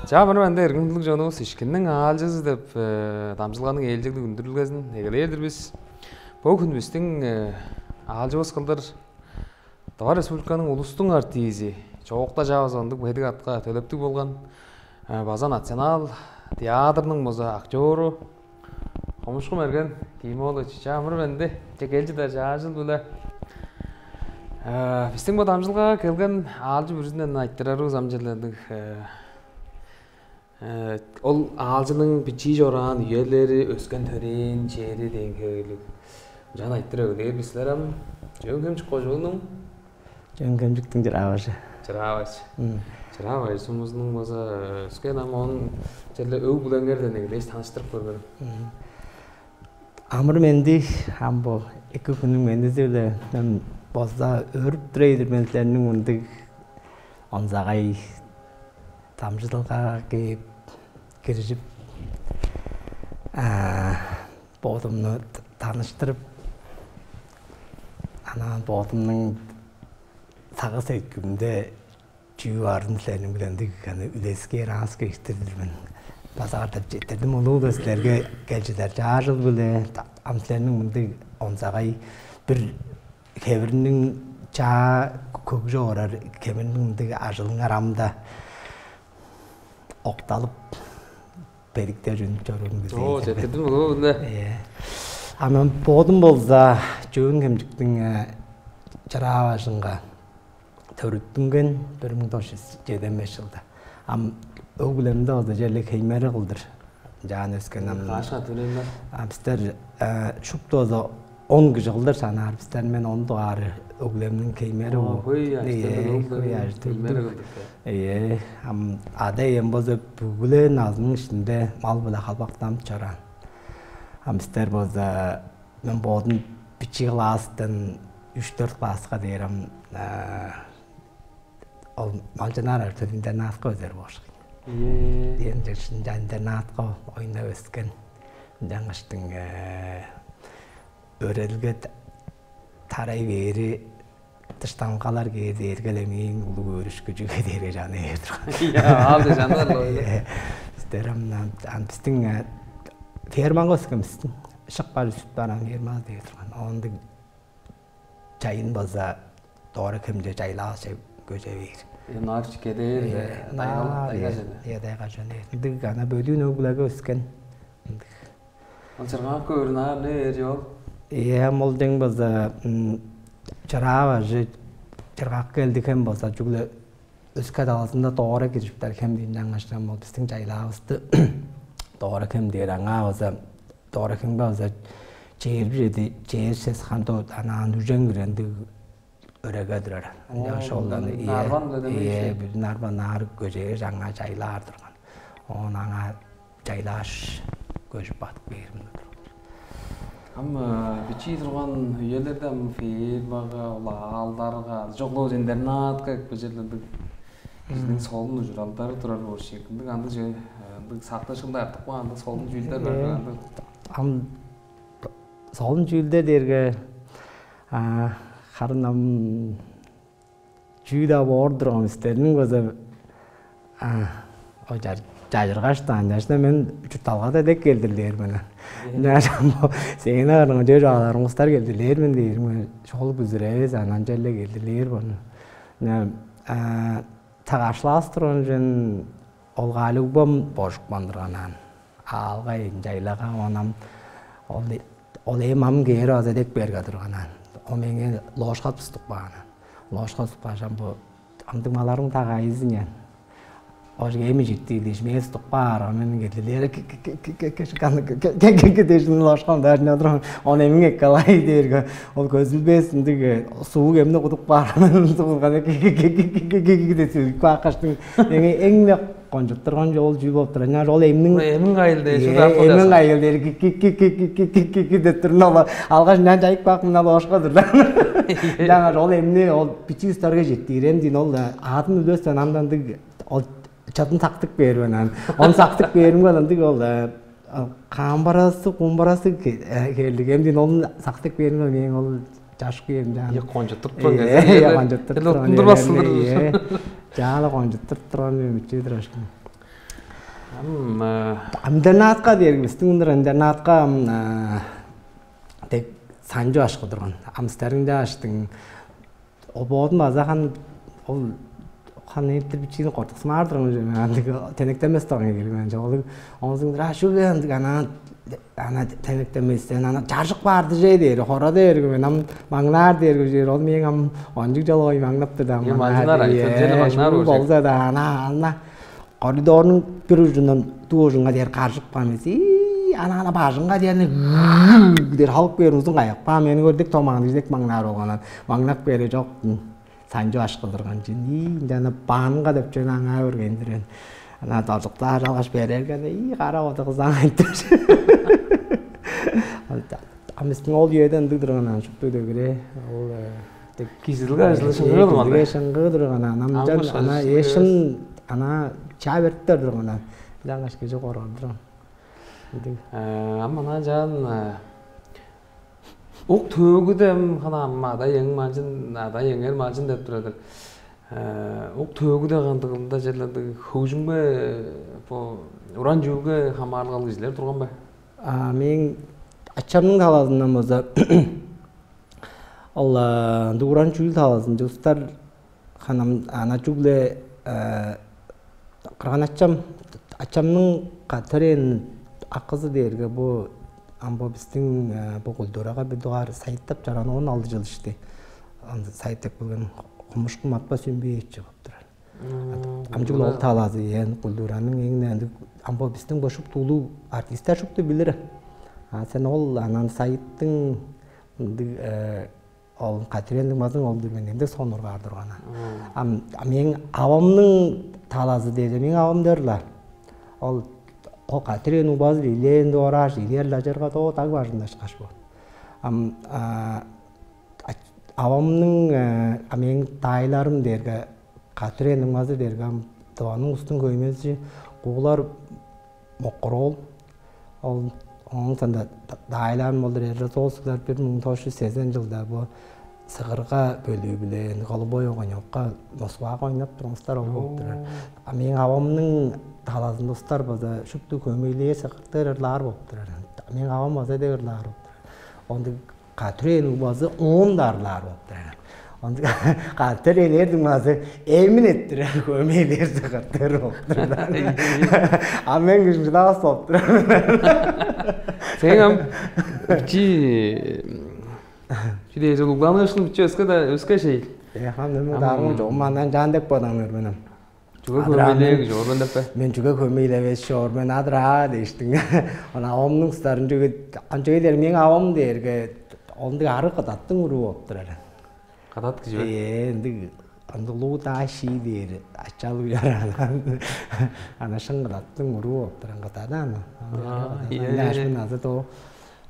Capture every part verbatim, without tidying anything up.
Чаа, мырыңай, эргим хүндүлүг чонувус, «Ишкинниң аалчызы» деп дамчылганың ээлчеглиг үндүрүлгезин эгелээр-дир бис. Бо хүн бистиң аалчывыс кылдыр Тыва Республиканың улустуң артизи, чоокта чаа база ындыг бедик атка төлептиг болган, база Национал театрның база актёру Хомушку Мерген Кимолович. Чаа, амыр-менди, че, кел чыдар чаа чыл-биле. Бистиң бо дамчылгага келген аалчы бүрүзүнден айтырарывыс ам черле ындыг. Ол аалчының бичии чораан үелери, өскен-төрээн чери дээн хевирлиг. Ынчан айтырып эгелээр бис. Силер ам Чөөн-Хемчик кожууннуң? Чөөн-Хемчиктиң Чыраа-Бажы. Чыраа-Бажы. Мм. Чыраа-Бажы сумузунуң база өскен, ам оон черле өг-бүлеңерден эгелээш таныштырып көргүлүң. Мм. Амыр-менди, ам бо эки хүннүң мендизи-биле. Мен база өөрүп тур ийдир мен силерниң мындыг онзагай дамчыдылгага кээп, киржип, а, бодумну т-, таныштырып, анаа бодумнуң сагыш-сеткилимде чүү барын силерниң-биле ындыг аны үлескээр аас кештирдир мен. База катап четтирдим, улуу-биле силерге кел чыдар чаа чыл-биле. Ам силерниң мындыг онзагай бир хевирниң чаа көгжүп орар, хевирниң мындыг ажылыңар ам-даа окталып, бедиктеп үнүп чоруурун. Оо, күзээр четтирдим, улуу-биле. Ийе. А мен бодум болза Чөөн-Хемчиктиң Чыраа-Бажынга төрүттүнген бир муң тос чүс чеден беш чылда. Ам өг-бүлемде болза черле хеймери кылдыр чаан өскен ам. Каш кат үлелер? А бистер шупту болза он кижи кылдыр санаар бистер. Мен он дугаары өг-бүлемниң хеймери. Оо, хөй ажы-төлдүг. Ийе, хөй ажы-төлдүг. Хеймери кылдыр. Ийе, ам ада-ием болза бүгү-ле назының иштинде мал-биле халбактанып чораан. Ам бистер болза, мен бодум бичии класстан үш-дөрт класска дээр ам ол малчыннар артып интернатка өзер болушкан. Ийе. Дээн чекшин интернатка ойнап өскен. Ынчангаштың өрелге тарай бээри, дыштангалар кээр дээрге-ле мээң улуг өөрүшкү, чүге дээрге чаны ээр турган. Ийе, аалчы чанар-ла. Ийе. Бистер ам, ам бистиң фермага өскен бистиң. Шык бар, сүт бар, ам фермага дээр турган. Ондуг чайын болза Доора-Хемче чайлааже көже бээр. Январь кедээр. Э, тайгал, наар, тайга э, жеде. Э, тайга жеде. Ындыг ана бөдүүн өг-бүлеге өскен. Ындыг. Ол чыргак көөрүн аар не эр чоол? Э, ам ол дең болза, м, Чыраа-Бажы, Чыргак келдиг хем болза, чүгле өске талазында Доора киржиптер хем дээн. Ынчангаштың ол бистиң чайлаавысты Доора-Хем дээр, аңаа болза, Доора-Хемге болза чээрби чеди, чээрби сес хандоо анаан үжен кирендиг өреге турар. Ынчангаш ол аны, ие, нарбан-биле ие, бир нарбан наар көжеге аңаа чайлаар турган. Оон аңаа чайлааш көжүп бадып кээрим турган. Ам бичии турган үелерде ам фермага, ол аалдарга, чогулу интернатка экпежерлендиг. Биздин солун ужуралдары турар болуш ийик. Ындыг андыг же, ындыг сактышкынды артык ба, андыг солун чүүлдер бар. Андыг ам солун чүүлдер дээрге, а, харын ам чүү-даа боор турган бистерниң база, а, ол чажыргаш-даа, ынчаш мен чуртталгада дег келдирлээр мен. Ынчаш бо сени арыңа чөөр чааларың устар келдирлээр мен дээр мен. Шол бүзүревес анан челе келдирлээр бону. Ынча, а, тагашлаас турган чен ол каалыгбам божуп кандырган аан. Аалга ынчайлага онам ол ол эм ам кээр база деп берге турган аан. Ол меңээ ложка туступ каан. Ложка туступ каажам бу амдык маларың дагайызын ян. Ожук эми життиилдеш мээс тукпаар мен келдилер. Дежин ложкам дажын одурам. Он эмиң эккалай дээрге ол көзүлбес ындыг суук эмни кудуп каар мен. Суулган деп сүүрүп кааккаштың эң эң кончуттурган жол чүү болуп турар. Ынчангаш ол эмниң эмин кайыл дээр. Эмин кайыл дээр. Кики деп турун ол алгаш ынчан жайып каап мына ошко тур да. Ынчангаш ол эмни ол бичии устарга жетти ирем дейн ол аадын үлөстен андандыг ол чатын сактык бээр мен ан. Он сактык бээримге андыг ол камбарасы кумбарасы келдиг эм дейн ол сактык бээримге мээң ол чашкы эм жаан. Кончуттуртпан. Кончуттуртпан. Жаалы кончуттуруп турган үмүтчү турашкын. Ам, э, Ам интернатка дээрге, бистиң ындыр интернатка ам, э, дег санчы башкы турган. Ам стериң чааштың, ол боодун база хан, ол хан эптир бичиин кортуксунаар турган уже. Мен андыг тенектемес турган келген мен. Чогулуг оңзуңдур, а шуге андыг ана ана тенектеместен ана чаржык баарды же дээр, хора дээрге мен ам маңнаар дээрге жер, ол мээң ам ончуг жол ой маңнап турду ам. Е, маңнаар, ай, тенчели маңнаар уже. Болза да ана ана коридорнуң бир ужундан дуу ужунга дээр каржып каан эмес. Ана ана бажыңга дээрни дээр халып кээр узун каяк ба мени көрдүк томаан дижек маңнаар болган. Маңнап кээри жок. Санчы башкы турган чүн. Ии, ынчана баанга деп чүвени аңаа көргендир мен. Ана доржуктаар алгаш берерге ана ии кара одугузаан айтыр. Ам бистиң ол үеде ындыг турган ана шупту дөгүре. Ол э, дег- Кизилге ажылы шыңгыы турган. Кизилге шыңгыы турган ана. Ам ынчан ана эшин ана чаа бериптер турган ана. Ынчангаш кижи коргон турган. Ындыг. Э, ам ана жаан э, Ук төөгүде ам хана ам ада эң малчын, ада эңер малчын деп турадыр. Э, ук төөгүде кандыгында черлердиг хөгжүмге бо уран чүүлге хамаарылгалыг кижилер турган бе? А мен ачамның талазындан болза ол ындыг уран чүүл талазынча устар ханам ана чүгле кырган ачам ачамның катырен акызы дээрге бу ам бо биздин бу культурага бир дугаар сайыттап чораан он алты жыл ишти. Анда сайыттап келген Кумушку Матпа Сүмбеевич болуп турар. Амчыгыл ол талаазы ээн культураның эң ындыг ам бо биздин бо шупту улуу артисттер шупту билир. А сен ол анан сайыттың ындыг ол катырен дуңмазың ол мен эмдек сонургаар турган. Ам мээң авамның талазы дээде мээң авам дер-ла. Ол катырен убазы илээн дорааш илер-ла чырга доо даг бажында ышкаш бо. Ам авамның а мээң даайларым дээрге катырен дуңмазы дээрге ам дыванның устун көймези куулар моккуруул. Ол ооң санда даайлаан болур эрзосуглар бир муң тос чүс сезен жылда бу сыгырга бөлүү-биле голубой огонёкка Москвага ойнап турган устар ол болуп турар. А мээң авамның талазында устар база шупту көмейлээ сыгыртыр ырлаар болуп турар. Мээң авам база дег ырлаар болуп турар. Ондук катырен убазы оон да ырлаар болуп турар. Ондук катырен эр дуңмазы эмин эттирер көмейлээр сыгыртыр болуп турар. А мен күжүнчү давас болуп турар. Сен ам чи чи дээш улугланыышкын биче өске да өске шей. Э хам мен даарым жок мандан жан деп бодаңар менен. Чүге көмейлээ кижи орбан деп бе? Мен чүге көмейлевес чоор мен адыр аа дээштиң. Ана авамның устарын чүге ам чүге дээр мээң авам дээрге ондуг ары кыдаттың уруу болуп турар. Кадат кижи бе? Ээ ындыг ындыг улуу даа шии дээр ачаал уяр анан ана шын кыдаттың уруу болуп турар кыдады аны. Аа, ие, ие. Ашмын азы доо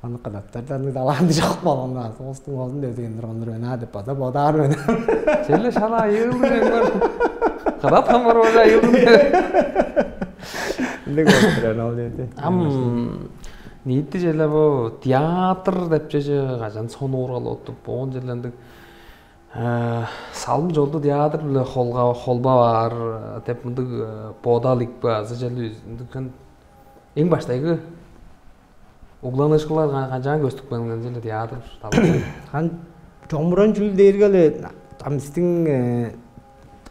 Аны кыдаттардан далаанды чок болгон соостуң оозун дөзүген турган мен аа деп база бодаар мен. Черле шала айыылдың бар. Кыдат хамар болча айыылдың. Ындыг болуп турар ол жерде. Ам ниити черле бу театр деп чеже кажан сонуургал оттуп, оон черле ындыг салым чолду театр биле холга холба баар деп мындыг бодал икпе азы черле ындыг Эң баштайгы угланыышкыннар канчаан көстүп келген чүл театр талазы? Хан чомуран чүүл дээрге эле ам бистиң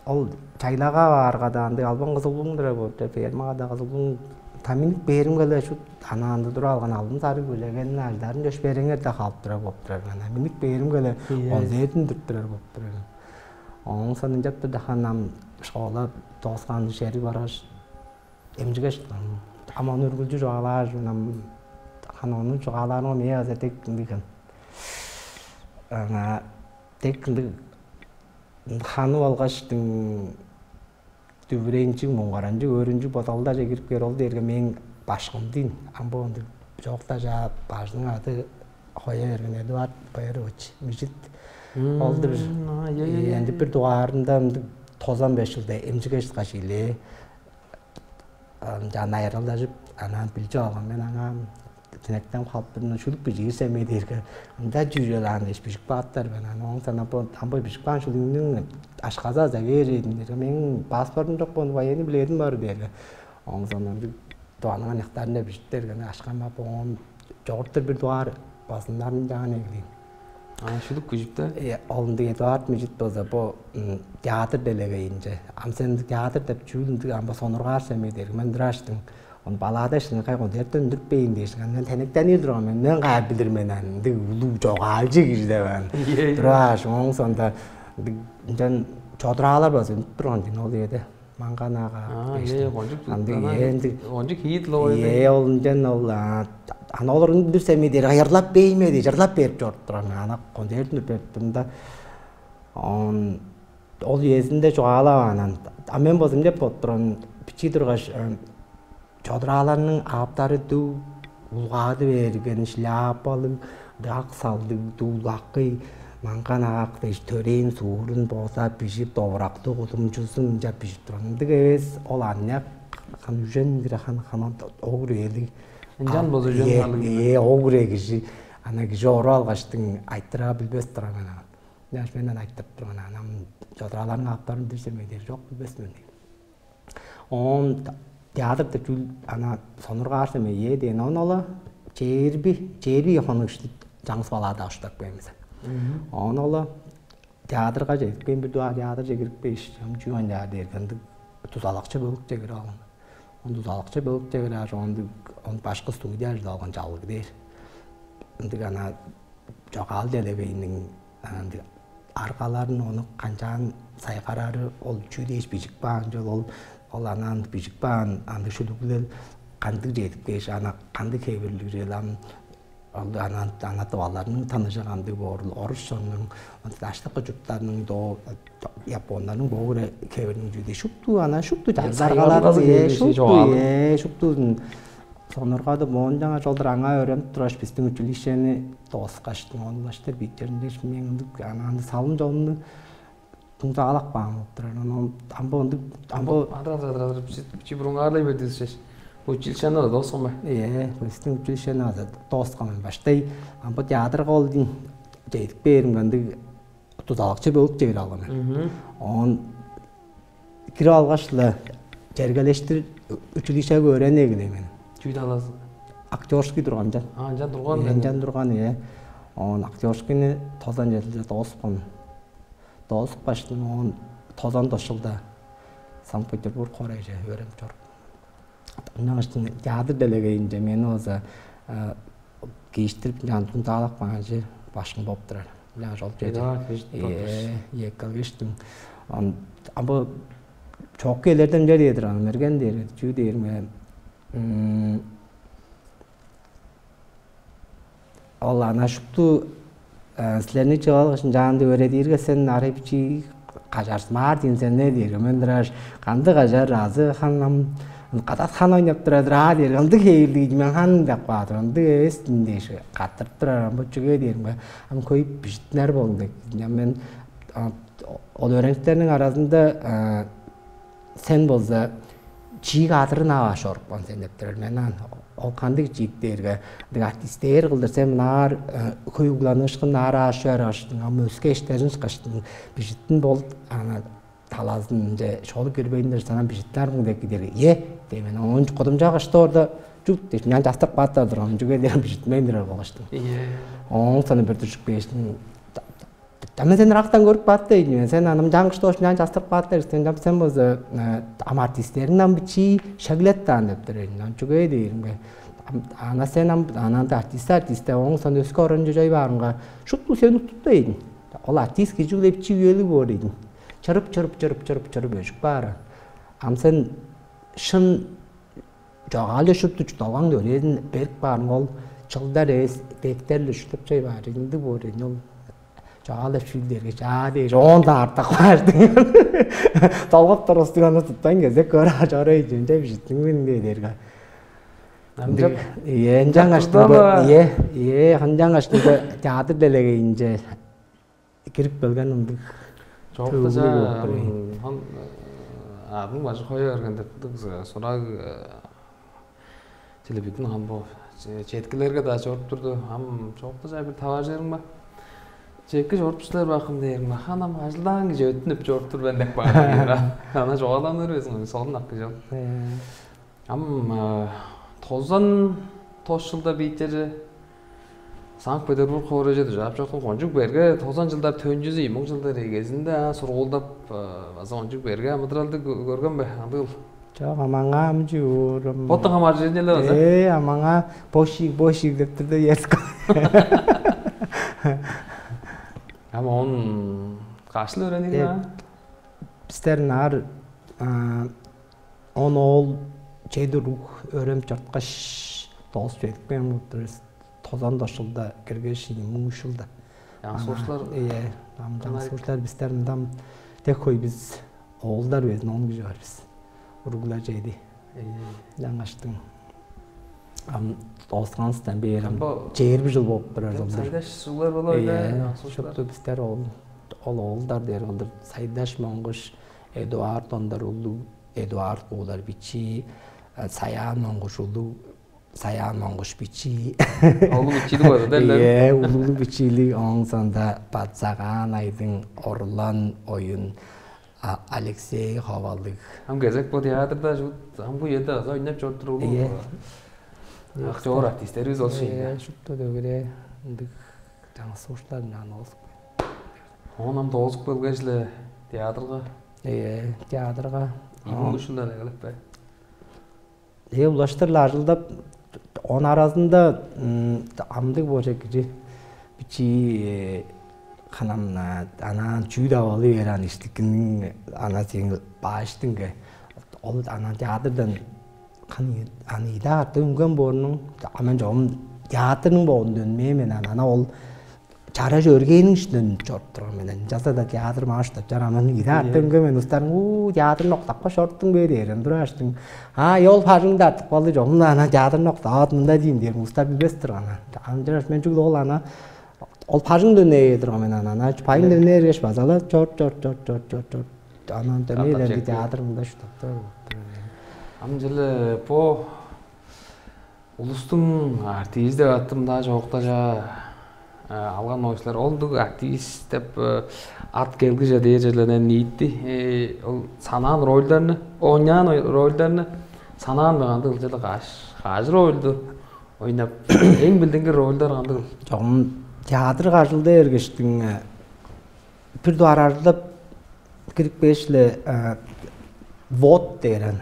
ол чайлага баарга да андыг албан кызылбуң турар болуп, фермага да кызылбуң таминик бээримге эле шут ана анда туруп алган алдын сарыг бөлегенин аждарын чөш береңер да халып турар болуп турар. Ана миник бээримге эле Ийе. Концертин дүрт турар болуп турар. Оон соонда ынчап турда хан ам школа дооскан шери баргаш эмчиге шыткан. Ам ону үргүлчү чугаалаар ам хан ону чугаалаарга мээ аза дег ындыг ана дег ындыг ханы болгаш дүвүренчиг муңгаранчыг өөрүнчүг бодалдаже кирип кээр ол дээрге мээң башкым дейн ам бо ындыг чоокта чаа бажының ады хое берген Эдуард Байырович Мижит ол-дур. Энди бир дугаарында ындыг тозан беш жылда эмчиге чыткаш илээ ынчан айырылдажып, анаан билчип алган мен аңаа тинектен халып турумда шүлүк бижиир семей дээрге ында чүүрел аан дээш бижип кааттар мен аны оон сана бо ам бо бижип каан шүлүгүңнүң ашказы аза кээр эдим дээрге мээң паспортум чок болгон военный билетим бар дээрге Оон соонда ындыг дугааның аныяктарынче бижип берген, ашкан бап оон чогуртур бир дугаар базыннарын чаан эгелээн. А, шудук күжүп-даа. Э, ол ындыг Эдуард Мижит болза бо театр делегейинче. Ам сен ындыг театр деп чүүл ындыг ам бо сонургаарже эмей дээрге мен дыраштың. Он балаада шыныкай концерттен үндүртпейн дээш, ынчан тенектенир турган мен. Мен кайы билир мен аны, ындыг улуу чогаалчы кижи деп аны. Дырааш, ооң соонда ынчан чодураалар база үнүп турган дийин ол үеде. Маңган ага, аа, бештиң. Ээ, кончук андыг, ана, ээ, ындыг. Кончук хит-ле ойду. Ээ, ол ынчан ол, а, аны олар үндүрсе эмей дээр, ырлап бейме дээр, ырлап берип чоруп турган. Ана концерт үнүп берип турумда, он, ол үезинде чугаалаваан. А мен болза деп боп турган, бичии тургаш, чодурааларның ааптары дүг улгаады берген, шляпалыг, ак салдыг, дуулаккый, маңган аак дээш, төрээн суурун боза бижип, довурактыг удумчузун ынча бижип турган. Ындыг эвес, ол аныяк хан үжен бир хан хан огур ээлиг. Ынчан болза үжен халыг. Ээ, огур ээ кижи, ана кижи оруп алгаштың айтыраа билбес турган ана. Яаш мен аны айтырып турган анам, чодурааларның ааптарын дирсем дээр, жок билбес мен. Оон театр деп чүүл ана сонургаарсы эме ээ дээн. Оон ола чээрби чээрби хонук ишти чаңгыс балаада уштап кээм бис. Оон ола театрга чедип кээм, бир дугаар театрже кирип кээш, чүү ынчаар дээрге ындыг дузалакчы бөлүкче кирип алган. Оон дузалакчы бөлүкче кирип аш оон башкы студия ажыдып алган, чалгы дээр. Ындыг ана чогаал делегейниң ындыг аргаларын, ону канчаан сайгарары, ол чүү дээш бижик баан чол, ол ол анаан бижик баан андыг шүлүглел кандыг чедип кээш, ана кандыг хевирлиг чел ам ол ана ана тываларның таныжы кандыг боорул, орус чоннуң, даштыкы чурттарның, доо японнарның боо хевириниң чүү дээш шупту ана шупту чардаргалар, шупту шупту сонургады моон жаңа чолдор аңаа өөренип тургаш, биздин училищени дооскаштың онлаштыр биттериндеш мен ындыг ана аны салым жолумну туңзаалап каан болуп турар. Ону амбы ындыг амбы адыр адыр адыр адыр чи бурунгаарлай бердиңиз чеш. Училищени да дооскан бе? Ээ, биздин училищени аза дооскан мен баштай. Амбы театрга ол дейн жетип бээримге ындыг дузалакчы бөлүк чегирип алган мен. Оон кирип алгаш-ла чергелештир училищеге өөрени эгелээн мен. Чүү талазы? Актерский турган чан. А, ынчан турган. Ынчан турган, ээ. Оон актерскийни тозан жетилде дооскан. Доозуп каштың оон тозан тос чылда Санкт-Петербург хоорайже өөренип чоруп. Ынчангаш театр делегейинче мени база кииштирип, ынчан туңдаалап каанчы башкым болуп турар. Ынчангаш ол чеже Эдуард Бижит болуп турар. Ийе, эккелгештим. Ам бу чоокку элерден чер дээдир аны мерген дээр чүү дээрим. Ол ана шупту силерни чыып алгаш ынчаанды өөредиирге сен арай бичии кажарсымаар диин сен не дээрге мен дырааш кандыг кажар азы хан ам кадас хан ойнап турар аа дээрге ындыг хээрлиг мен хан деп каадыр ындыг эвес дин дээш каттырып турар ам бо чүге дээрим ам хөйүп бижитинер болуң деп мен ол өөрениктерниң аразында сен болза чиик адырын ап аш орупкан сен деп турар мен ан ол кандыг чиик дээрге ындыг артистээр кылдыр сен мынаар хөй угланыышкын аар ааш чуар аштың ам өске эштерин ышкаштың бижиттин болуп ана талазынче шолу кирбейн санам бижиттинармын деп кидерге е дей мен он кудумча кышты орда чук деш мен частырып кааттар турган чүге дээрим бижитмейн турар болгаштың. Ооң саны бир дүшүк бээштин Ам мен сени ырактан көрүп каапты ийин мен. Сен ам чаңгыш доош мынчаан частырып каапты сен ам сен болза ам артистериң ам бичии шаглет даан деп тур ийин. Ам чүге дээримге ана сен ам ананда артист артист оң сон өскө оранче чой баарынга шупту сен уттуп ийин. Ол артист кижи биле бичии үелиг боор ийин. Чырып чырып чырып чырып чырып өжүп баары. Ам сен шын Чогаалче шупту чудалгаң дөрээзин берип каарын ол чылдар эвес дектерле шүлүп чай баар ындыг боор эди ол чогаалче шүүлдерге чаа дээш оон-даа артак баардың. Долгоп турустуг аны туттан кезек көрө чорой чүнче бижиттиңмин дээрге. Ынчап Ие ынчангаш Тудала. Ие ие ынчангаш театр делегейинче кирип келген ындыг Чоокта төвүлүг чаа болуп турар. Ам хан адын бажы хое берген деп сураг чили бүтүн хан бо четкилерге да чоруп турду. Ам чоокта чаа бир таважырың ба? Чекки чоруп силер бакым дээрим ба? Хан ам ажылдаан кижи өттүнүп чоруп тур мен деп баар. Ана чугааланыр безин солун ак кижи ол. Э, Ам тозан тос чылда бийтерже Санкт-Петербург хоорайже дужаап чорткан, кончуг берге тозан чылдар төнчүзү, ийи муң чылдар эгезинде а сургуулдап, база кончуг берге амыдыралды көргөн бе, андыыл? Чок, амаңаа амчы уурум. Боттуң хамааржы эле база? Э, амаңаа бошик, бошик деп турда ерско. Ама он кашлы өөрениң? Э, а? Бистер наар он оол, чеди уруг өөренип чорткаш, доозуп чедип кээм болуп турар. Тозан тос чылда киргеш, ийи муң үш чылда. Аңсыылчылар. Ийе, ам аңсыылчылар бистер мындан дек хой бис, оолдар безин он кижи бар бис. Уруглар чеди. Ийе. Жаңаштың ам досканыстан бээр ам чээрби жыл болуп турар. Сайдаш суглар боло. Ийе, аңсыылчылар. Шупту бистер ол ол оолдар дээр кылдыр. Сайдаш Монгуш, Эдуард ондар улуу, Эдуард куулар бичии, Саян Монгуш улуу, Саян Монгуш бичии. Улуу бичиилиг база дээлер. Ийе, улуу бичиилиг, оон соонда Бадзагаан Айдың, Орлан Оюн, Алексей Ховалыг. Ам кезек бо театрда шуут ам бу үеде аза ойнап чоруп тур улуу. Ийе. Ак чоор артистеривис ол шейна. Шупту дөгере ындыг жаңсыылчылар мынчаан оозуп. Оон ам доозуп келгеш-ле театрга. Ийе, театрга. Ийи муң үш чылдан эгелеп бе? Ээ, улаштыр-ла ажылдап, он аразында амдыг болча кижи бичии ханам анаан чүү-даа болу бээр ан иштикиниң ана сээң бааштыңга ол анаан театрдан хан аны идаа катта үнген боорунуң ам мен чогум театрның боодунда үнмээн мен ана ол чараш өргээниң иштинден чоруп турган мен. Ынчалза-даа театр мааштап чараман. Иде артымга мен устарым уу театрын октапкаш чоруттуң бе дээр ындырааштың. А ол бажыңда артып калды чогум ана театрын октаат мында дейм дээр устар билбес турган. Ынчаш мен чүгле ол ана ол бажың дөне турган мен ана ана пайын дөне эргеш базала чорт чорт чорт чорт чорт чорт анан дөмей театр мында шуттап тур. Ам жылы по улустуң артизи деп аттым-даа чоокта-чаа алган оюслар. Ол ындыг артист деп ат келгиже дээр черлерден ниитти. Ол санаан рольдарны, оонньаан рольдарны санаан бе кандыг ылчада каш каш рольду ойнап, эң билдингир рольдар кандыг? Чогум театр кажылда эргештиң бир дугаар ажылдап кирип кээш-ле вот дээр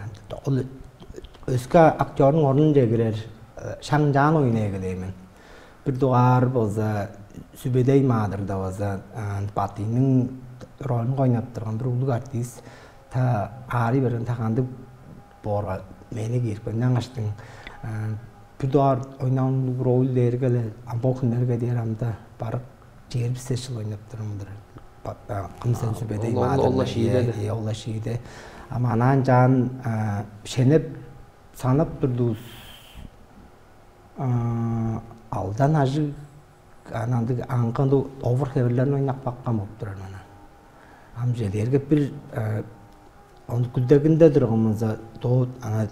ол өске актердуң орнунче кирер шаңчаан оюн эгелээн мен. Бир дугаар болза Сүбедей маадырда база Батыйның ролун ойнап турган бир улуг артист та аарый берген та кандыг боорга мени киирипкен аңаштың бир дугаар ойнаан улуг роль дээрге эле амбоо хүннерге дээр амда барып чээрби сес жыл ойнап турумдур. Кым сен сүбедей маадыр. Олла шииде. Олла шииде. Ама анаан чаан шенеп санап турдувус. Алдан ажыг анандыг аңгы овур хевирлерин ойнап баккан болуп турар манан. Ам желерге бир ону күлдегинде турганмыза доо ана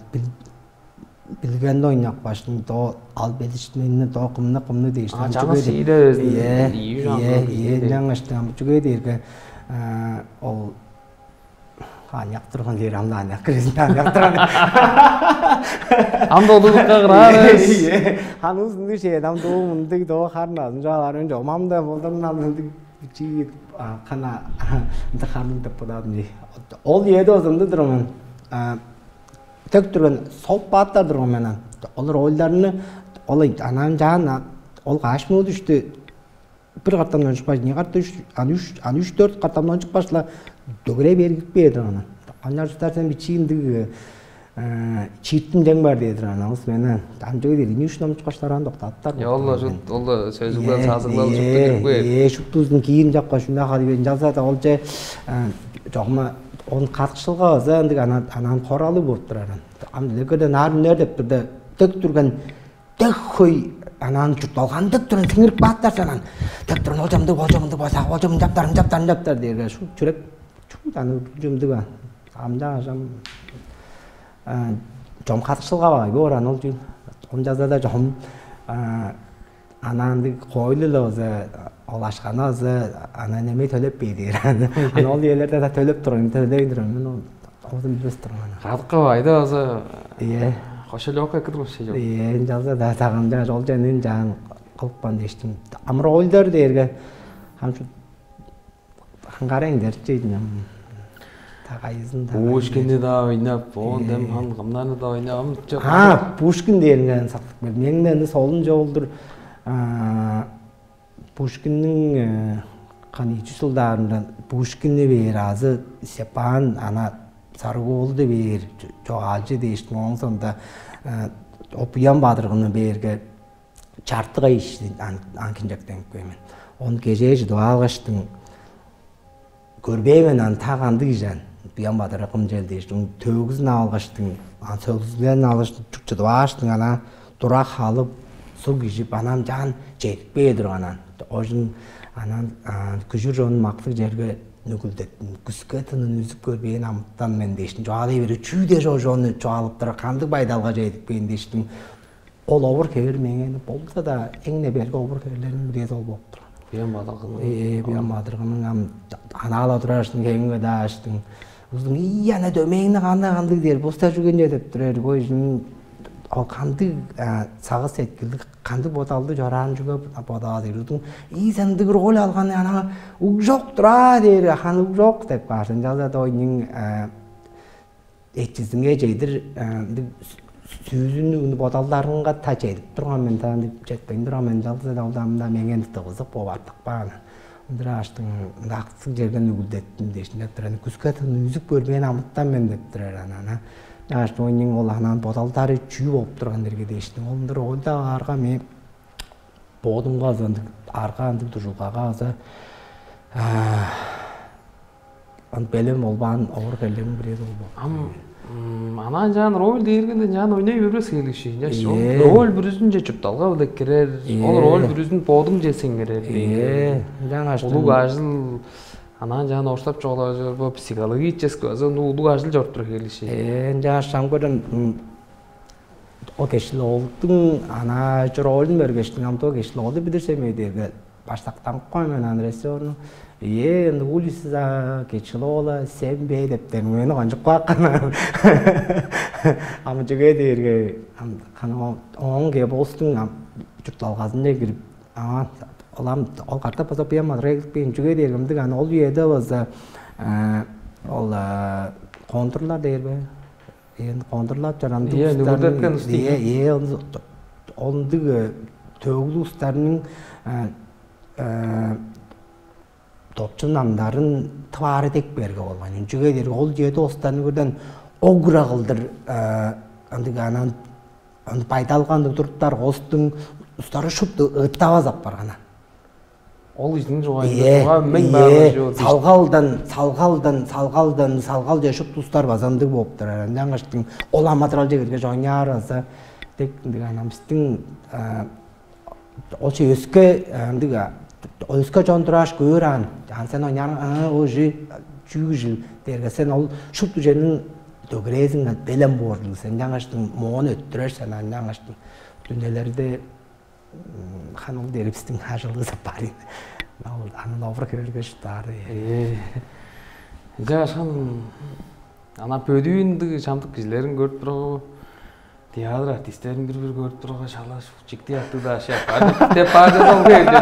билгенни ойнап баштың доо ал белишмени доо кымны кымны дээш. А жаңы сииде өзүн ийи жанды. Ие жаңаштан чүге дээрге ол аныяк турган жери анда аныяк кирезин аныяк турган. Анда улугукка кыраарыз. Ие. Аны узунду шээ ам доо мындыг доо харын азын жоаларын жомам да болдун ал мындыг бичи кана ынды харын деп бодадым. Ол ийеде озунду турмун. Төк турган сол баатта турган мен. Ол ролларны ол анан жаан ол каш минут үштү бир картамдан чыкпай, не карта үш, аны үш, аны үш төрт картамдан чыкпашла дөгүрей бергип бээр аны. Анчаар чуттар сен бичииндиг чииттим дең бар дээдир аны. Алыс мени ам жой дээр, не үш ном чыккаштар аны доктаттар. Я, ол да сөзүглөр сазыглар шупту кирип кээр. Э, шуптузун кийин жапкаш, шунда калып берин жалса да ол же жогума он катышылга база ындыг анан анан хоралы болуп турар. Ам дилегерден аар үнер деп турда төк турган Дыххуй анаан чуртталган деп туран сиңирип кааттар санаан. Деп туран ол чамдыг ол чамдыг база ол чамдыг жаптарын жаптарын жаптар дээрге шу чүрек чуут аны чумдуга амда ажам чом катышылга бай боор аны ол чүн. Ончаза да чом анаандыг койлу-ла база ол ашканы база ана неме төлеп бей дээр. Ана ол иелерде да төлеп турган төлейин турган мен ол Оозун билбес турган. Кадыкка байда база Ийе. Кошелёкка кирген вообще жок. Ийе, ынчалза-даа сагамчааш ол чанын жаан кылыпкан дээштим. Амыр ойлдар дээрге хамчу хангарен дерчейдин ам. Тагайызын да. Пушкинни да ойнап, оон дем хан кымнаны да ойнап, ам чок. А, Пушкин дээринге сактык бер. Меңден солун жолдур. А, Пушкинниң каны ичи чылдаарында Пушкинни бээр азы Степан ана Сарыгуулду бээр чогаалчы дээштиң оон соонда Буян Бадыргыны бээрге чартыга ишти анкинчектенип кээр мен. Он кежээ чыдып алгаштың көрбээн мен аны та кандыг ижан Буян Бадыргым чел дээш, төөгүзүн алгаштың, ан сөөлүзүлерин алгаштың чук чыдып ааштың ана тура халып, суг ижип, анан жаан чедип кээр турган ан. Ожун анан күжүр чонун мактыг черге нүгүлдеттим. Күскө тынын үзүп көрбээн амытан мен дээштим. Чугаалай берип, чүү дээш ол чонну чугаалып тура, кандыг байдалга чедип кээн дээштим. Ол овур хевир меңээ болза-даа эң-не берге овур хевирлерниң бирээзи ол болуп турган. Буян Бадыргының. Ээ, Буян Бадыргының ам анаала турааштың хевиңге дааштың. Узун ий ана дөмейиңни кандай кандыг дээр, буста чүгенче деп турар. Ой, ол кандыг сагыс сеткилдик, кандыг бодалды чораан чүге бодаа дээр. Узун ий сандыгыр ол алганы ана уг жок тура дээр, хан уг жок деп кааш. Ынчалза да ойнуң эчизинге чедир ындыг сүүзүнү бодалдарынга та чедип турган мен, та ындыг четпейн турган мен, ынчалза-даа ол ам-даа меңээ ындыг тывызык бооп артып каан. Ындыр ааштың ындаксыг черден үгүлдеттим дээшин деп турар. Күскө тын үзүп көрбээн амытан мен деп турар анан. Ынчангаш оонуң ол анан бодалдары чүү болуп турган дерге дээштиң. Ол ындыр оолда аарга мен боодумга база ындыг арга ындыг дужулгага база ан белем болбаан овур келдегим бирээзи болду. Ам анаа ынчаан роль дээргенде ынчаан ойнай бербес хевирлиг ши. Ынчаш ол Ээ. Роль бүрүзүнче чуртталга-биле кирер, ол Ээ. Роль бүрүзүн бодуңче сиңирер. Ээ, ынчангаш улуг ажыл анаа ынчаан орустап чугаалажыр бо психологический азы улуг ажыл чоруп тур хевирлиг ши. Ээ, ынчангаш чам көрүн ол кешил оолдуң анаа чуроолун бергештиң амдоо кешил оолду билир семей дээрге баштактанып кой мен аны режиссерну. Ээ, ында улица кечил ола сен бе деп дермени кончуп каапкан. Ам чүге дээрге ооң кебостуң чуртталгазынче кирип, аңаа олам ол катап база буян мадырай кирипкен чүге дээрге ындыг аны ол үеде база ол контурлар дээр бе? Ээн кондурлап чораан Ийе, устарның нүгүрдеткен устар. Ийе, ийе, ондуг төвүглүг устарның допчун амдарын тываары дег берге болган. Чүге дээрге ол чеди устарны көрдөн огура кылдыр ындыг анан аны байдалган туруптар остуң устары шупту ыттавас апарган. Ол кижиниң чугаайында Ийе, чугаа мен ийе. Баалажып Салгалдан, салгалдан, салгалдан, салгал дешип тустар база ындыг болуп турар. Ынчангаштың ол аматыралче киргеш ойнаар база дег ындыг анан биздин ол чи өске ындыг өске чон турааш көөр аан. Ан сен ойнаар ыы ожи чүүгүжүл дээрге сен ол шупту ченин дөгүрээзиң белем боор сен жаңаштың моон өттүрер сен ан жаңаштың дүнелерде Ханыл дээрбистиң ажылгызы бар ийин. Ол анын овур хевирге шуптаары. Ээ. Ынча ашкан ана бөдүүндүг чамдык кижилерин көрүп тургу. Театр артисттерин бир-бир көрүп турга шалаш чикти аттыг да ашак. Деп баажа ол келди.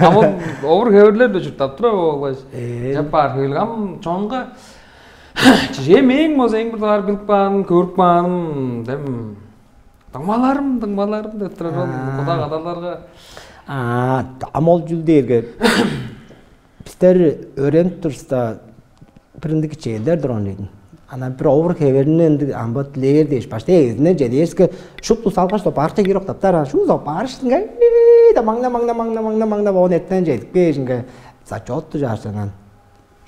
Ам ол овур хевирлер да чурттап тура болгаш. Ээ. Жап баар хевил ам чонга чижээ мээң болза эң бир даар билип кааным, көрүп кааным дем Дыңмаларым, дыңмаларым деп турар ол кудак адаларга. А, ам ол чүл дээрге бистер өөренип турувуста бир ындыг кичээлдер турган ийдим. Анан бир овур хеверинден ындыг амбат лээр дээш, башта эгезинден чедээриске шупту салгаш барча кирип октаптар, анан шууза барыштынга да маңна маңна маңна маңна маңна боон эртен чедип кээшинге зачетту жаашанан.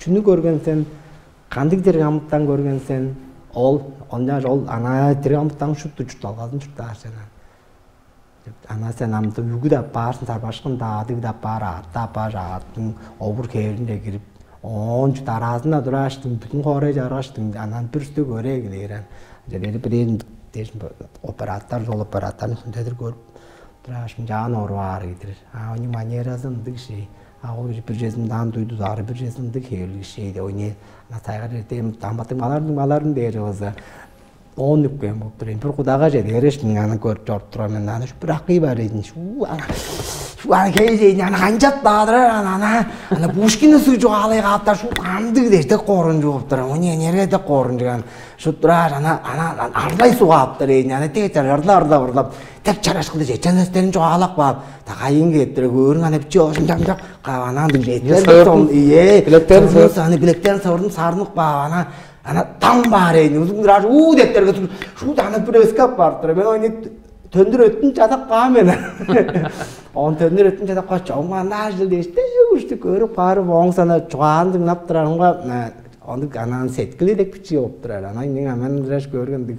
Чүнү көрген сен, кандыг дириг амытан көрген сен, ол ончааш ол анаа дириг амытан шупту чуртталгазын чурттаар сен аны. Анаа сен амды үгү да аппаарсың, сарбашкын даадыг да аппаар, аът да аппаар, аъттың овур хээринче кирип, оон чу дараазында турааштың, бүтүн хоорай чаргаштың, анан бүрүстү көрээ килээр ан. Ынча дери бирээзин дээшин оператор, ол операторну хүндедир көрүп, турааш мынчаан оруп аар ийдир. А ону манеразы ындыг ши. А ол бир чезим даан дуйду дары бир чезимди хевелгишейди ойне. Ана сайгар эртем дамбаттың маларын маларын дээр болза, он үпкен болуп тур. Бир кудага же дээрештиң аны көрүп чоруп турам мен. Аны бир акый бар эдин. Шу ана шу ана хей дейин ана канчап баадырар ана ана ана Пушкинни суу чугаалай кааптар шу андыг дерте корун чугуп тур. Оне энерге де корун чуган. Шу турар ана ана арлай сугаап тур эдин. Ана тегечер ырла ырла ырлап. Тек чарашкылды чечен сөстерин чугаалап каап, та кайын кээптире көөрүң ана бичи оожун чамчак каап ана ындыг жетер сон ие Билектен сордун аны билектен сордун сарнып каап ана ана там баар эйни узун кыраар уу дептерге шуут ана бир өскеп барып тура мен ону төндүр өттүн чадап каан мен он төндүр өттүн чадап каа чоң ана ажыл дээш дегүштү көрүп каарып оң сана чугаан дыңнап турарымга ондук анан сеткили деп бичии болуп турар анан мен аман дыраш көргөндүк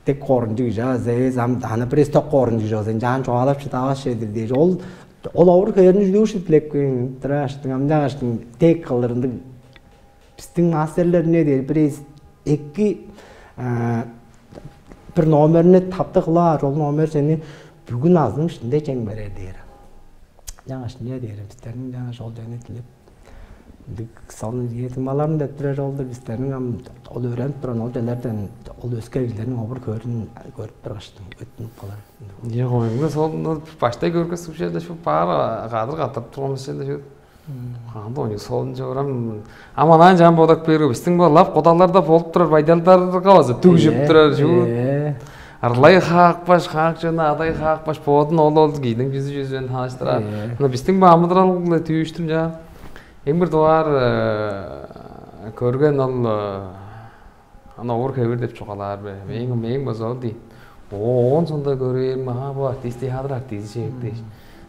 Дег корунчуг чааза эвес ам аны бир эсток корунчуг чоозун чаан чугаалап шыдавас чедир дээш ол ол овур хээрин чүдүүшүп билепкен тырааштың амчааштың дег кылдыр ындыг бистиң мастерлер эмне дээр бир эки бир номерни таптыг кылаар ол номер сени бүгүн азының ишинде чең берер дээр. Жаңаш эмне дээр бистерниң жаңаш ол жана дилеп Ындыг салым ийе тыңмаларым деп турар ол-дур бистерниң ам ол өөренип турган ол черлерден ол өске кижилерниң овур хөөрүн көрүп тургаштың өттүнүп калар. Ийе коюңга сол баштай көргөс ушул шу баар кадыр катап турган бис шу каанда ону солун чорам ам анаан жан бодак берип бистиң бо лап кудаларда болуп турар байдалдарга база дүгжүп турар шу арлай хаакпаш хаак жана адай хаакпаш боодун ол ол кийдиң жүзү жүзүн тааныштырар. Мына бистиң бо амыдырал түйүштүм жаа. Эң бир дугаар көрген ол аны овур хевир деп чугаалаар бе? Мээң мээң база ол дейм. Оон сонда көрээр маа бу артист театр артизи чек дээш.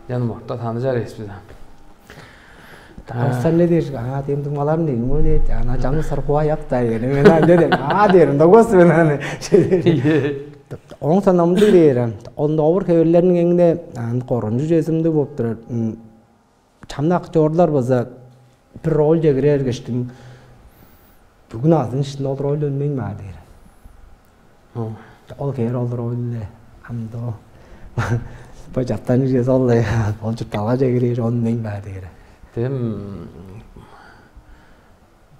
Жан морта таныжар эвеспиз ам. Алсар не дээр? Аа, дем дуңмаларым дейм. Ол дейт. Ана жамы сар куай ак да. Мен анда дер. Аа дер. Догос мен аны. Оң санамды дээр. Онда овур хевирлерниң эңне аны корунчу жезимди болуп турар. Чамны актерлар база бир роль чегире бергештиң бүгүн азын ишинде ол роль өнмейн баар дээр. Ол кээр ол роль амдо бо жаптан иргес ол ол чуртталга чегирер онмейн баар дээр. Дем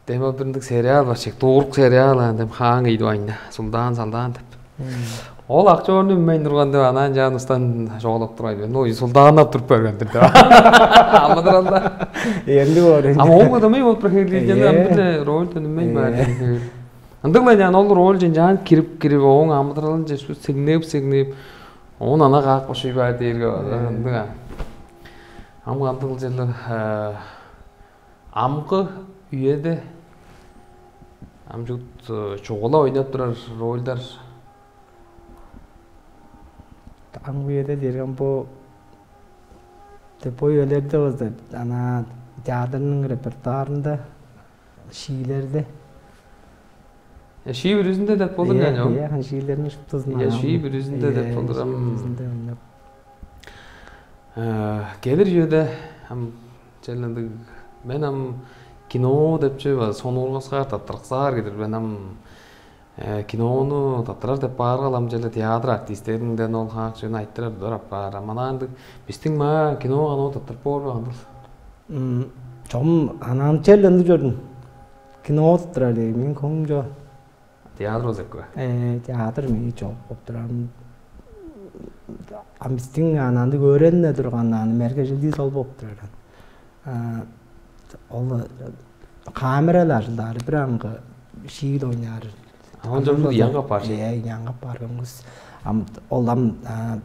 Дем ол бир ындыг сериал бар чек, дуурук сериал аан дем хаан ийди айна, сулдаан салдаан деп. Ол акчоорну үнмейн турган деп анаан жаан устан жоолоп турган. Ну, сулдааннап туруп берген-дир деп. Амыдыралда. Эрлиг боор. Ама ол кадамай болуп бир хеглийден ам бир роль төнүмейн бар. Ындыгла жаан ол роль жен жаан кирип кирип, ооң амыдыралын же сигнеп сигнеп, оон ана каап кошуй баар дээрге ындыг. Ам кандыгыл жерлер Амгы үеде амчут чугула ойнап турар рольдар Ам үеде дирген бу бо үелерде болза ана театрның репертуарында шиилерде Шии бүрүзүндө деп болур Иә, яна. Иә, шиилерин шуптузун. Иә, шии бүрүзүндө деп болур ам. Келир жөөдө ам челендиг мен ам кино депчи сонуургаскаар таптырыксаар кедир мен ам кинону таптырар деп бааргал ам челе театр артистеринден ол хаак жөнү айттырар дор апаар. Ам анаа ындыг бистиң маа кино каноо таптырып боор бе кандыл? Чом анаан челленди чордум. Кино туттурар дээр, мен көңүм чок. Театр болза эккү бе? Э, театр мени чок болуп турар. Ам бистиң анаанды көөренне турган ааны мергежилдии сол болуп турар. А, ол камералар жылдары бир аңгы шиил ойнаар. А, ол жок, янга бар ши. Э, янга бар көңүс. Ам ол ам а,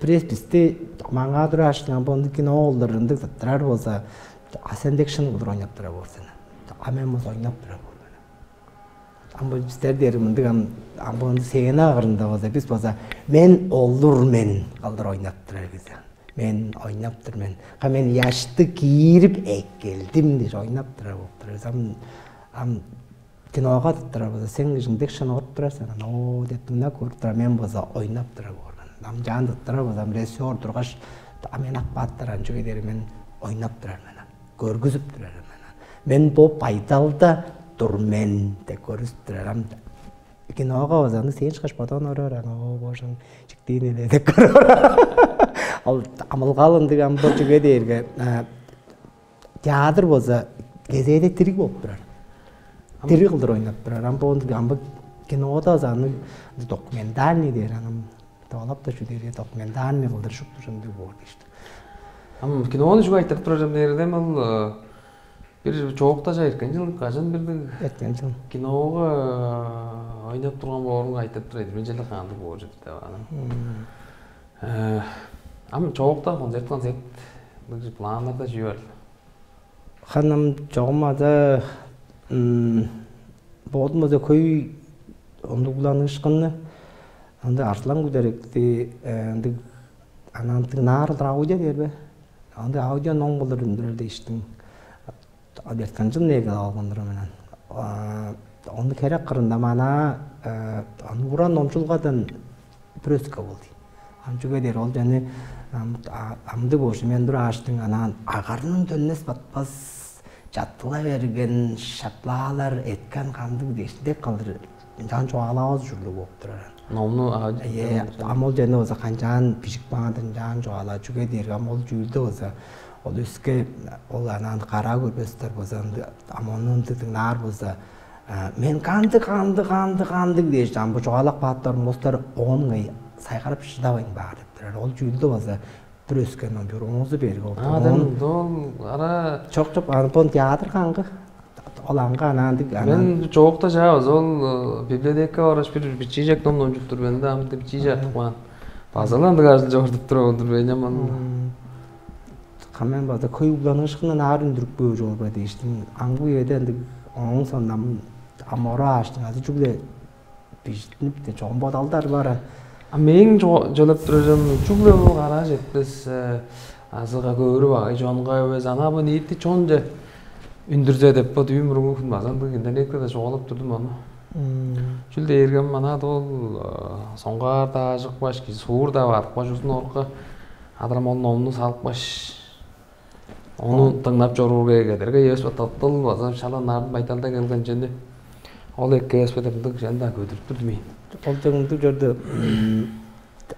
Бирээс бисти маңаа тураашкан бонду кино олдурунду кыттырар болза, а сен дег шын кылдыр ойнап тура боор сен. А мен болза ойнап тура боор мен. Ам бо бистер дери мындыг ам ам бонду сцена агырында болза, бис болза мен олур мен кылдыр ойнап турар бис. Мен ойнап тур мен. Ка мен яшты киирип эккелдим деш ойнап тура болуп тур. Ам ам Кинога тыттырар болза, сен кижиң дег шын оруп турар сен, ана оо деп дыңнап көрүп турар, мен болза ойнап турар боор мен. Ам жаан тыттырар болза, ам режиссер тургаш, а мен ап бааттар ан чүге дээрге мен ойнап турар мен. Көргүзүп турар мен. Мен бо байдалда тур мен деп көргүзүп турар. Ам кинога болза, аны сен чыгаш бодон орор, ана оо божун чиктиин эле деп көрөр. Ал амылгал ындыг ам бо чүге дээрге Театр болза кезээде дириг болуп турар. Дириг кылдыр ойнап турар. Ам бо ындыг, ам бо кинода база аны документальный дээр, анам доолап-даа чүү дээрге, документальный кылдыр шупту ындыг боор дээш. Ам кинону чүге айтырып турар дээрде, ол бир чоокта чаа эрткен чыл, кажан бирдиг Эрткен чыл. Кинога ойнап турган боорунга айтырып турар эди. Бир чылдык кандыг боор чыдып деп анам. Э, Ам чоокта концерт, концерт планнарда чүү бар? Ханым чогум ада бодум база хөй ондугланыышкынны анда арзылаң күдеректи ындыг анаантыг наарылдыр аудио дээр бе? Андыг аудио ном кылдыр үндүрер дээштиң. Албертканчын негел алган турар менен. Ону херек кырында мана аны уран номчулгадан бүрөскө болду. Ам чүге дээр ол жаны амды болчу мен тур ааштың анаан агарның төннес батпас чаттыла берген шаплаалар эткен кандыг дээшин деп калдыр ынчаан чугаалавас ужурлуг болуп турар. Номну Е, ам ол жаны болза канчаан бижик баандан ынчаан чугаалаа чүге дээрге ам ол чүүлдө болза ол өске ол анаан караа көрбестер болза ам ону ындыг дыңнаар болза мен кандыг кандыг кандыг кандыг дээш ам бу чугаалап кааттар мустар оон сайгарып шыдавайн баар деп турар. Ол чүүлдө болза бир өскен ам бир оңузу берип Аадан ол ара чок чок антон театр каңгы ол аңга анаандыг анан Мен чоокта чаабыз ол библиотека бараш бир бичиижек ном номчуп тур мен да ам бичиижек артыкмаан. База-ла ындыг ажыл чогуртуп туруп отур мен аман. Кам мен база хөй угланыышкындан аар үндүрүп көөр чогурба дээштим. Аңгы үеде ындыг оң сондан ам ора ааштың азы чүгле бижиттинип чогум бодалдар бара. А мээң чөлөп турарым чүгле бул караа жетпес азыга көөрү багай чонга эвес ана бу ниити чонче үндүрзе деп бо дүйүм мурунг хүн база ындыг интернетке да чугаалап турдум аны. Чүл дээргем ана ол соңгаар даажыкпаш кижи суур да бадыпкаш узун орукка адырам ол номну салыпкаш ону дыңнап чоруур кедерге эвес топтол база шала нарын байдалда келген чүнү ол эки эвес деп ындыг чен да көдүрүп турдум ийин. Ол дыңдыг чорду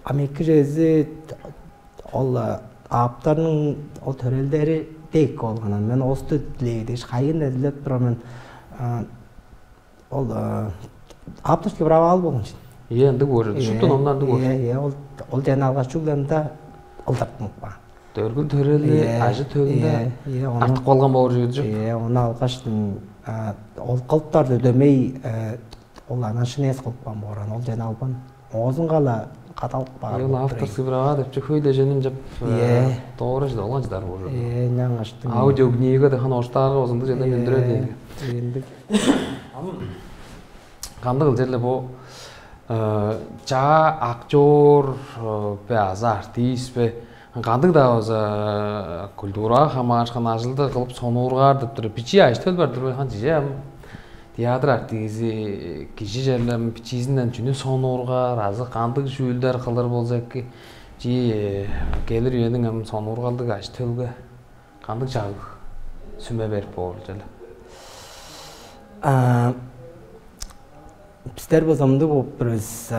ам эки чези ол ааптарның ол төрелдери дег болган мен осту дилээ дээш кайын эзилеп турар мен ол авторский праваал болгон чүн. Ие ындыг көрүрдү. Шупту номнарны көрүр. Ие ол ол жана алгаш чүглемде ылдыртынып каан. Дөргүл төрели ажы төгүнде артып калган боор чүве жок. Ие ону алгаштың ол кылыптарды дөмей ол анан шинес кылып каан бооран ол жана албан оозунга-ла кадалып баар. Ол авторский права деп чү хөй деженин жап Ие. Доора чыда болган чыдар боор. Ие няңаштың. Аудиокнига деп хан оштаарга озунду жана билдирер дейги. Ындыг. Кандыг кылча эле бу чаа актер бе азы артист бе кандыг-даа болза культурага хамаарышкан ажылды кылып сонуургаар деп тур бичии ажы-төл бар-дыр бе хан чиже ам театр артизи кижи черле бичиизинден чүнү сонуургаар азы кандыг чүүлдер кылыр болза эки чи келир үениң ам сонуургалдыг ажы-төлге кандыг чагыг сүме берип боор чүве? Бистер база мындыг болуп турбус.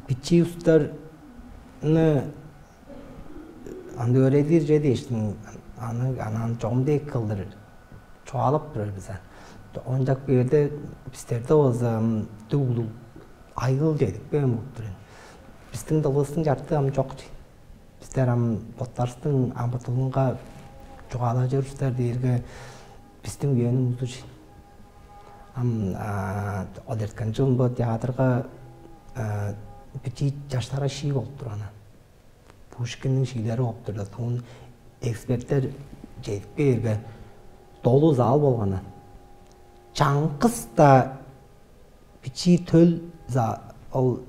Бичии устарны аны өөредир же дээштиң аны анан чогум дег кылдыр чугаалап турар бис. Ончак берде бистерде болза дуу улуг айгыл чедип кээн болуп тур. Бистиң дылывыстың чартыы ам чок чий. Бистер ам боттарыстың амбытылынга чугаалажыр устар дээрге бистиң үениң узу чий. Ам ол эрткен чылын бо театрга бичии чаштарга шии болуп турган. Пушкинниң шиилери болуп турда, туун эксперттер чедип кээрге, долу зал болганы. Чаңгыс-даа бичии төл за ол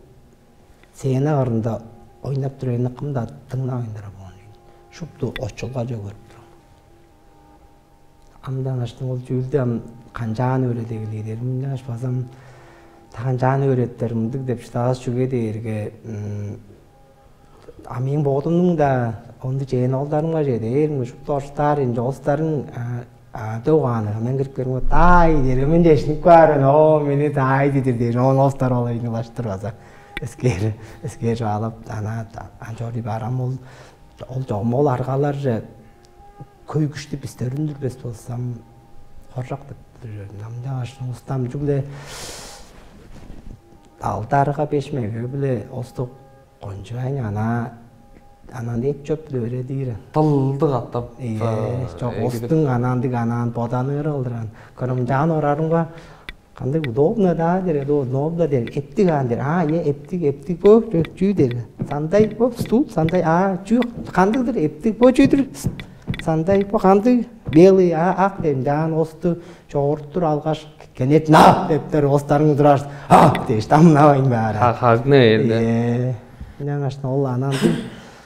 сцена кырында ойнап турарны кым-даа дыңнавайн турар болган. Шупту очулга чогуруп турган. Амдаанаштың ол чүүлдү ам канчаан өөредегилиидер, мынчааш базам та канчаан өөреттер мындыг деп шыдавас чүге дээрге а мээң бодумнуң-даа онду чээн оолдарымга чеде бээримге шупту орустаар ынча оостарын дөг угаанныг мен кирип келгенге даай дээрге мен чешинип каар мен оо мени даай дидир дээр оон оостар ол ыйнылаштыр база эскээр эскээр чугаалап ана анчоордуй баар ам ол ол чогум ол аргаларже хөй күштү бистер үндүрбес болза, ам хоржок деп билир. Ам чаңгаш улустам чүгле алдарга беш меге-биле остук кончуайн ана анан эт чөп-биле өредиир. Тылды катап Ээ, чок, эгидип. Остуң анаандыг анаан боданыр кылдыран. Көрөм жаан орарымга кандай удобно да дер, удобно дер, эптик аан дер. А, е, эптик, эптик бо чүү дер? Сандай бо стул, сандай а чүү кандыгдыр эптик бо чүүдүр? Сандай бо кандыг белый а ак дем жаан осту чогуруттур алгаш кенет на дептер остарың турар а дээш дамнавайн баар. Хагны элде. Ээ, ынчангаш ол анандыг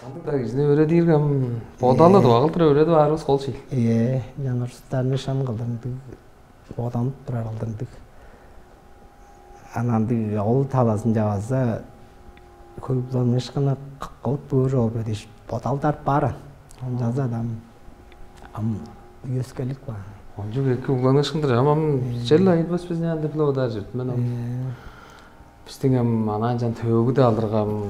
Андыгда кижини өредииргем бодалы дубагыл тура өредип аарыбыз кол ший. Ээ, ынчангаш устарны шын кылдырындыг, боданып турар кылдырындыг. Анандыг ол талазынча база хөй буланыышкыны кылып көөр ол бе дээш бодалдар бар. Ончалза адам ам үескелик бар. Ончук эки угланыышкындыр ам ам чел айылбас биз няан деп лодар жүрт мен ам. Бистиң ам анаан чан төөгүдө алыргам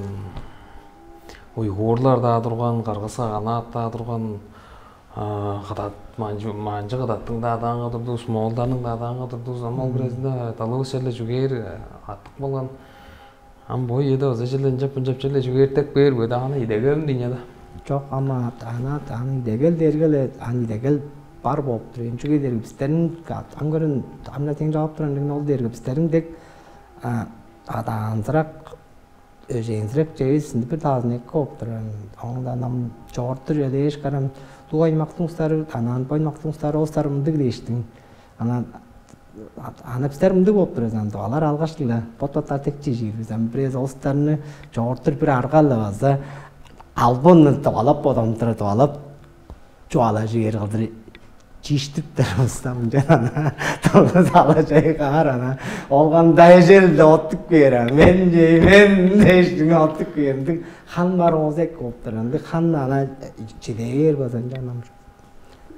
уйгуурлар-даа турган, кыргыска канаат-даа турган, кыдат манчы манчы кыдаттың-даа адаанга турдувус, моолдарның-даа адаанга турдувус, ам ол бирезинде далывыс черле чүгээр аттык болган. Ам бо ийеде база черле ынчап мынчап черле чүгээртек бээр бе дааны идегелим дийне да. Чок, ама ана аны идегел дээрге эле аны идегел бар болуп тур. Эми чүге дээрге бистерин ам көрүн амна тең жаап туран ол дээрге бистерин дег адаанзырак өжээнзирек чевес ынчы бир даазын эки болуп турар. Оңундан ам чогорту чүве дээш карам дуу аймактың устары, анаан бо аймактың устары ол устар мындыг дээштиң. Анан аны бистер мындыг болуп турар ам дугалар алгаш-ла бот-боттар тек чижиир бис ам бирээс ол устарны чогортур бир арга-ла база албынны дугалап бодамдыра дугалап чугаалажы бээр кылдыр чииштиптер болза мынчан ана долгу сала чайгаар ана ол кандай эжелде оттуп кээр ана мен же мен дээштиң оттуп кээр ындыг хан бар оозу эки болуптар ындыг хан ана чиде бээр база ынчан ам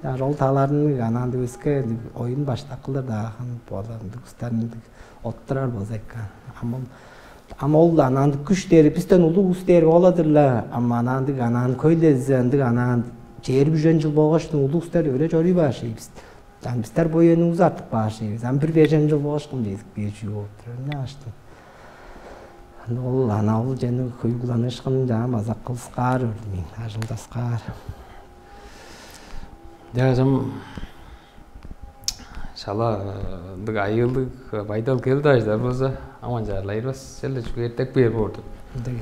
даже ол таларынныг ана ындыг өске оюн баштак кылдыр даа хан болар ындыг устар ындыг оттурар болза эки ам ол Ам ол анаандыг күш дээри бистен улуг улус дээри ол-ла-дыр-ла. Ам анаандыг анаан хөйлези ындыг анаан чээр бүжен чыл болгоштун улуг улустар өре чоруй баар шей бис. Ам бистер бо үениң узу артып баар шей бис. Ам бир бежен чыл болгоштун бедик бээр чүү болуп турар. Эмне аштын. Аны ол ана ол жаны хөй уланыышкын жаам база кылыскаар өрдүмейн, ажылдаскаар. Жаажам Шала ындыг айыылдыг байдал келди ажыдар болза, аман чаарлайырбас, черле чүгээртек бээр боор деп.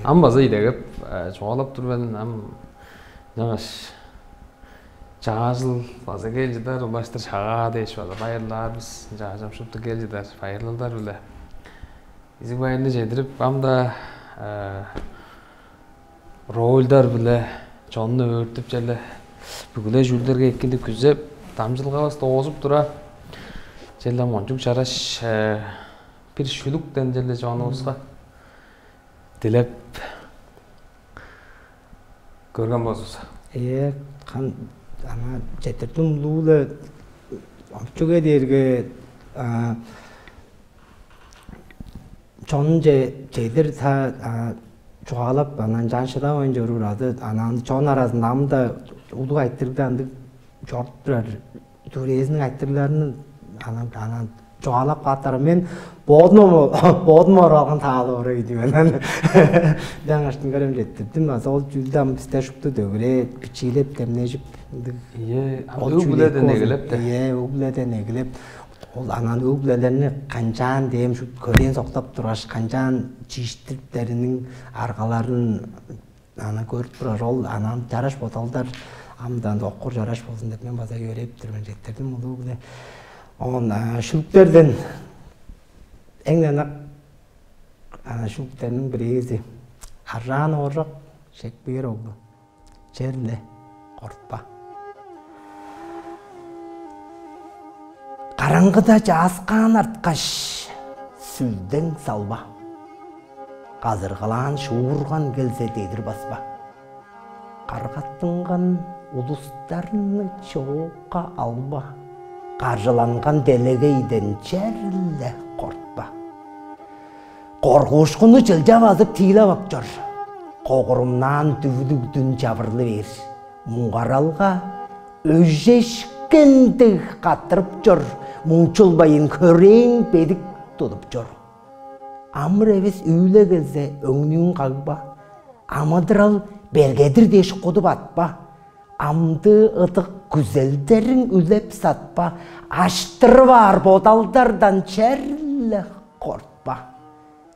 Ам база идегеп чугаалап тур мен, ам жаңаш чаажыл база кел чыдар, улаштыр шагаа дээш база байырлаар бис. Чаажам шупту кел чыдар, байырлалдар биле. Изиг байырны чедирип, ам-даа рольдар-биле чонну өөртүп черле бүгү-ле чүүлдерге экинди күзеп, дамчылгавыс доозуп тура, черле мончуг чараш бир шүлүктен черле чонувуска дилеп көрген болзувус. Ээ, кан ана четирдим улуу-ла чүге дээрге чонунче чедир та чугаалап анан жан шыдавайн чоруур азы анан чон аразында ам-да улуг айтырыгда ындыг чоруп турар түрээзиниң айтырларын анан анан чугаалап кааттарам мен бодум бодум оралган таалы орай дийм анан жаңаштын көрөм жеттирдим азы ол чүүлдү ам бисте шупту дөгүрээ бичиилеп демнежип ындыг Ийе, ам ол өг чүүлдү бүледен эгелеп да. Ийе, өг бүледен эгелеп ол анан өг-бүлелерни канчаан дээм шут көрээн соктап тургаш, канчаан чииштириптериниң аргаларын аны көрүп турар ол анан жараш бодалдар амдан окур жараш болзун деп мен база өөредип тур мен жеттердим улуу биле он шүлүктерден эң ынак шүлүктерниң бирээзи аржаан ооржок Шекпир оглу черле кортпа. Караңгыда чааскаан арткаш, сүлдең салба. Казыргалаан шуурган келзе дедир баспа. Каргаттынган улустарны чоокка алба. Каржыланган делегейден черле кортпа. Коргуушкунну чылча базып тиилеп ап чор. Когурумнаан дүвүлүгдүн чабырлы бээр. Муңгаралга өжешкен дег каттырып чор, муңчулбайын хөрээн бедик тудуп чор. Амыр эвес үүле келзе, өңнүүң кагба, амыдырал бергедир дээш кудуп атпа, амдыы ыдык күзелдериң үлеп сатпа, аштырып аар бодалдардан черле кортпа.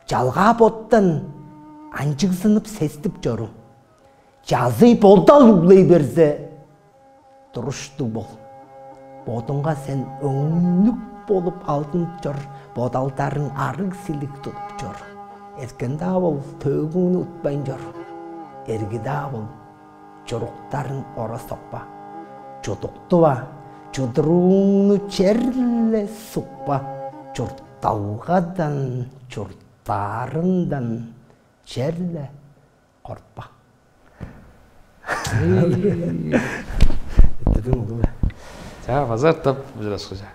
Чалгаа боттан анчыгзынып сестип чору. Чазый бодал углай берзе, туруштуг бол. Бодуңга сен өңнүк болуп алдынып чор, бодалдарың арыг-силиг тудуп чор. Эрткен-даа бол, төөгүңнү утпайн чор. Эрги-даа бол, чуруктарың ора сокпа. Чудуктува, чудурууңну черле сукпа. Чуртталгадан, чурттаарындан черле кортпа. Эттедиң улуг. За, базар тап ужурашкыжа.